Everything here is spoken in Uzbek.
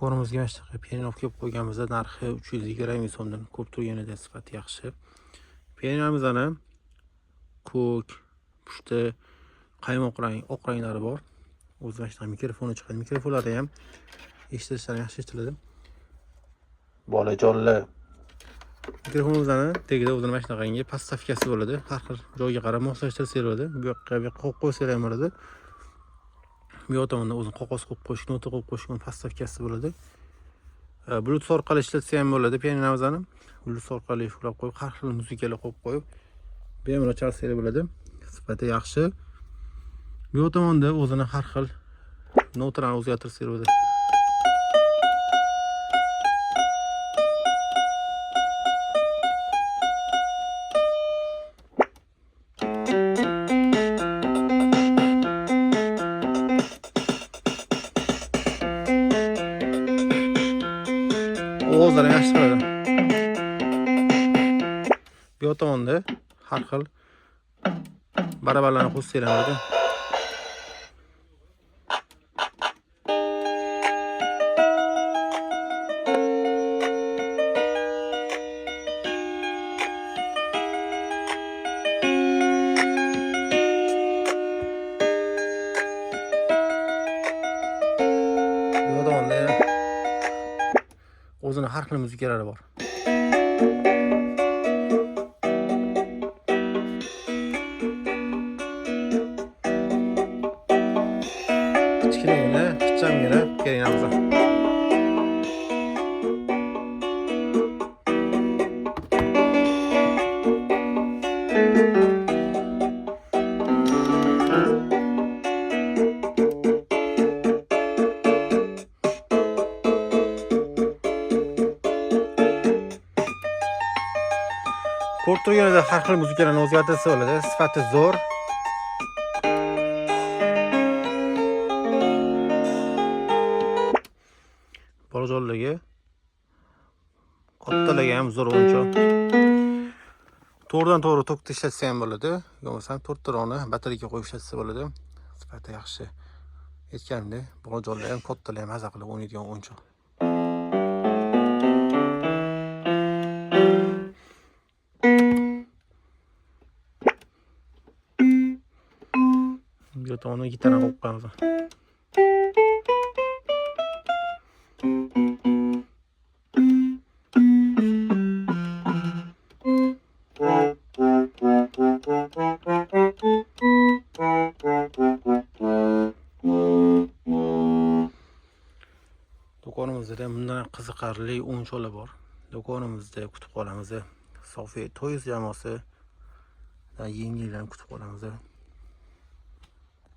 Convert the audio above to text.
Do'konimizga mana shunaqa pianino olib kelib qo'yganimizda narxi 320 ming so'mdan. Ko'p turganida sifati yaxshi. Pianinomizni ko'k, pushti, qaymoq rang, oq ranglari bor. O'zi mana shunaqa mikrofoni chiqadi. Mikrofonlari ham eshitilishlari yaxshi eshitiladi. Bolajonlar, mikrofonimizni tagida o'zini mana shunaqangi podstavkasi bo'ladi. Har xil joyga qarab moslashtirsa bo'ladi. Bu yoqqa, bu yoqqa qo'yib qo'ysa ham bo'ladi. Bu yoq tomonda o'zini qog'oz qo'yib qo'yish, nota qo'yib qo'yish podstavkasi bo'ladi. Bluetooth orqali ishlatsa ham bo'ladi pianinomizni. Bluetooth orqali ulab qo'yib, har xil muzikalar qo'yib qo'yib, bemalol chalsa bo'ladi. Sifati yaxshi. Bu yoq tomonda o'zini har xil notalarni o'zgartirsa bo'ladi. Ovozlari yaxshi chiqadi. Bu yoq tomonda har xil barabanlarni qo'shsanglar bo'ladi. Bu yoq tomonda yana o'zini har xil muzikalari bor. Kichkinagina, ixchamgina pianinomiz. Ko'rib turganingizda har xil muzikalarni o'zgartirsa bo'ladi. Sifati zo'r. Bolajonlarga, kattalarga ham zo'r o'yinchoq. To'g'ridan to'g'ri tokda ishlatsa ham bo'ladi. Bo'lmasam to'rtta roni batareyaga qo'yib ishlatsa bo'ladi. Sifati yaxshi. Aytganimdek, bolajonlar ham, kattalar ham maza qilib o'ynaydigan o'yinchoq. Bu yoq tomondan gitara qo'yib qo'yamiz. Do'konimizda bundan qiziqarli o'yinchoqlar bor. Do'konimizda kutib qolamiz. Sofi Toys jamoasi yengildan kutib qolamiz.